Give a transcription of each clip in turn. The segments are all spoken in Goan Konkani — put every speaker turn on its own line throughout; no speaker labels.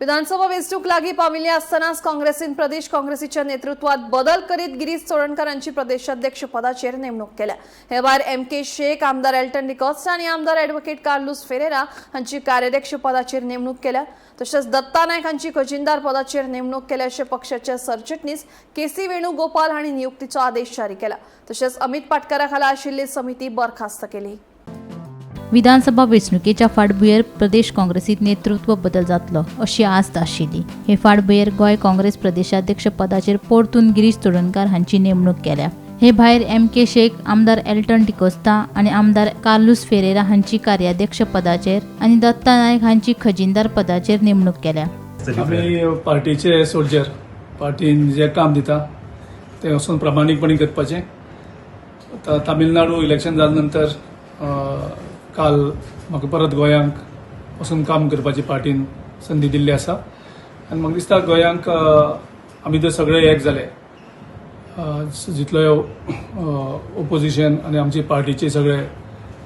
विधानसभा वेंचणूक लागीं पाविल्ली आसतनाच काँग्रेसीन प्रदेश काँग्रेसीच्या नेतृत्वात बदल करीत गिरीश चोडणकर यांची प्रदेशाध्यक्ष पदाचेर नेमणूक केल्या. हे भायर एम के शेख, आमदार एल्टन डिकॉस्टा आनी आमदार ॲडव्होकेट कार्लूस फेरेरा हांची कार्याध्यक्ष पदाचेर नेमणूक केल्या. तशेंच दत्ता नायक हांची खजिनदार पदाचेर नेमणूक केल्या अशें पक्षाचे सरचिटणीस के सी वेणुगोपाल हांणी नियुक्तीचो आदेश जारी केला. तशेंच अमित पाटकरा खाला आशिल्ली समिती बरखास्त केली.
विधानसभा वेंचणुकेच्या फाटभुंयेर प्रदेश काँग्रेसीत नेतृत्व बदल जातलो अशी आस्त आशिल्ली. हे फाटभुंयेर गोंय काँग्रेस प्रदेशाध्यक्ष पदाचेर परतून गिरीश चोडणकार हांची नेमणूक केल्या. हे भायर एम के शेख, आमदार एल्टन डिकोस्ता आनी आमदार कार्लूस फेरेरा हांची कार्याध्यक्ष पदाचेर आनी दत्ता नायक हांची खजिनदार पदाचेर नेमणूक केल्या.
आमी पार्टीचे सोल्जर. पार्टीन जें काम दिता तें वचून प्रामाणीकपणी करपाचें. आतां तामिळनाडू इलेक्शन जाल्या नंतर काल म्हाका परत गोंयांक वचून काम करपाची पार्टीन संदी दिल्ली आसा आनी म्हाका दिसता गोंयांक आमी जर सगळे एक जाले, जितलो ओपोजिशन आनी आमची पार्टीचे सगळे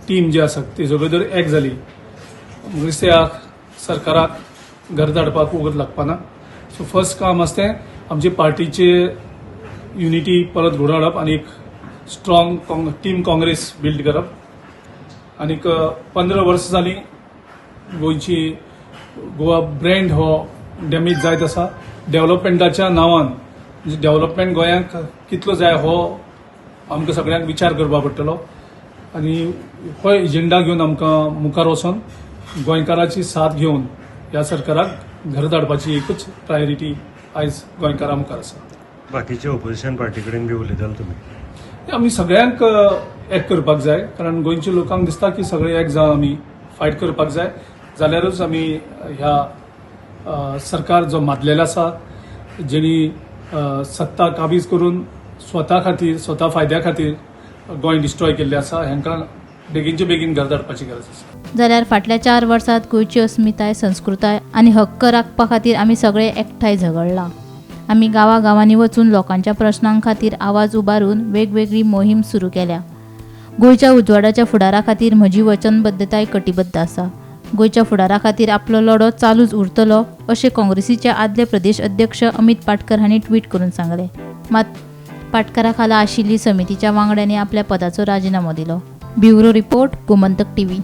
टीम जी आसा ती सगळी जर एक जाली, म्हाका दिसता ह्या सरकाराक घर धाडपाक वगत लागपाना. सो फर्स्ट काम आसा तें आमची पार्टीचे युनिटी परत घडोवन हाडप आनी एक स्ट्रॉंग टीम काँग्रेस बिल्ड करप. आनीक 15 वर्सां जालीं गोंयची गोवा ब्रँड हो डॅमेज जायत आसा डेव्हलपमेंटाच्या नांवान. म्हणजे डेव्हलपमेंट गोंयांक कितलो जाय हो आमकां सगळ्यांक विचार करपा पडटलो आनी हो एजेंडा घेवन आमकां मुखार वचोन गोंयकाराची साथ घेवन ह्या सरकाराक घर धाडपाची एकूच प्रायोरिटी आयज गोंयकारां मुखार आसा.
बाकीच्या ओपोजिशन पार्टी कडेन बी उलयताले तुमी?
आमी सगळ्यांक एक करपाक जाय, कारण गोंयच्या लोकांक दिसता की सगळे एक जावन आमी फायट करपाक जाय, जाल्यारूच आमी ह्या सरकार जो माजलेलो आसा, जेणी सत्ता काबीज करून स्वता खातीर, स्वता फायद्या खातीर गोंय डिस्ट्रॉय केल्लें आसा, हांकां बेगीनचे बेगीन घर धाडपाची गरज आसा.
जाल्यार फाटल्या 4 वर्सात गोंयची अस्मिताय, संस्कृताय आनी हक्क राखपा खातीर आमी सगळे एकठांय झगडला. आमी गांवागांवांनी वचून लोकांच्या प्रश्नां खातीर आवाज उबारून वेगवेगळी मोहीम सुरू केल्या. गोंयच्या उजवाडाच्या फुडारा खातीर म्हजी वचनबद्धताय कटिबद्ध आसा. गोंयच्या फुडारा खातीर आपलो लढो चालूच उरतलो अशें काँग्रेसीचे आदले प्रदेश अध्यक्ष अमित पाटकर हांणी ट्वीट करून सांगलें. मात पाटकरा खाला आशिल्ली समितीच्या वांगड्यांनी आपल्या पदाचो राजिनामो दिलो. Bureau report, Gomantak TV.